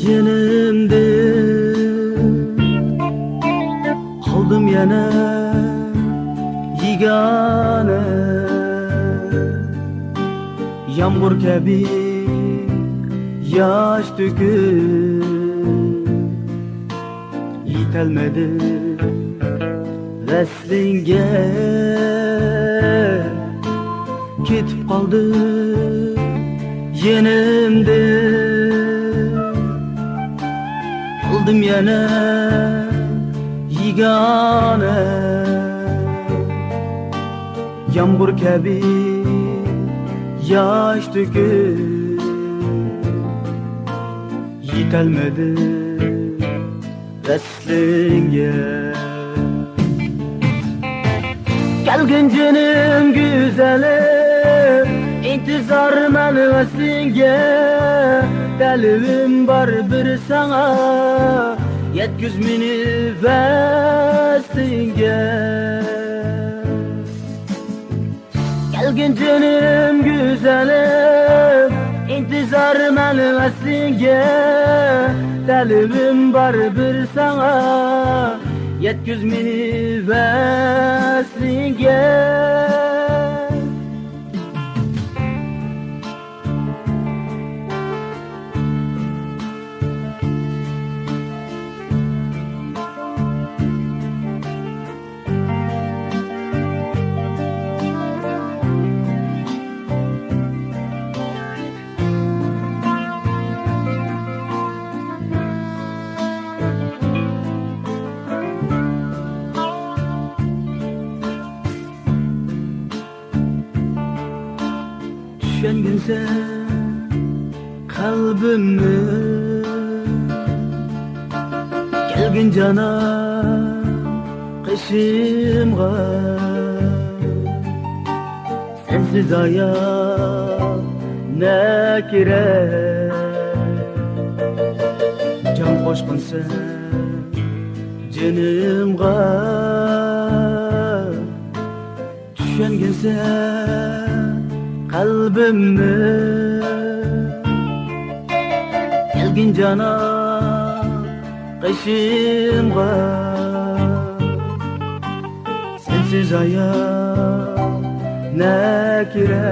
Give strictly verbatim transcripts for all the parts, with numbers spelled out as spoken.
يېنىمدىن قالدىم يەنە يېگانە. يامغۇر كەبى ياش تۆكۈپ، يېتەلمىدىم ۋەسلىڭگە. كېتىپ قالدىم يېنىمدىن، قالدىم يەنە يېگانە. يامغۇر كەبى ياش تۆكۈپ، يېتەلمىدىم ۋەسلىڭگە. كەلگىن جېنىم گۈزەلىم، ئىنتىزارمەن ۋەسلىڭگە. تەلىپىم بار بىر ساڭا، يەتكۈز مېنى ۋەسلىڭگە. كەلگىن جېنىم گۈزەلىم، ئىنتىزارمەن ۋەسلىڭگە. تەلىپىم بار بىر ساڭا، يەتكۈز مېنى ۋەسلىڭگە. چۈشەنگىنسەن قەلبىمنى، كەلگىن جانان قېشىمغا. سەنسىز ھايات نەكىرە، جان قوشقانسەن جېنىمغا. چۈشەنگىنسەن قەلبىمنى، كەلگىن جانان قېشىمغا. سەنسىز ھايات نەكىرە،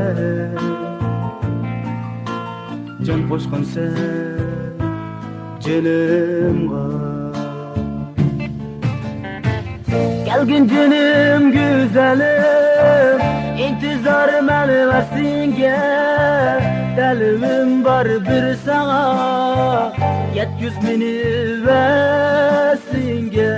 جان قوشقانسەن جېنىمغا. كەلگىن جېنىم گۈزەلىم، ئىنتىزارمەن ۋەسلىڭگە. تەلىپىم بار بىر ساڭا، يەتكۈز مېنى ۋەسلىڭگە.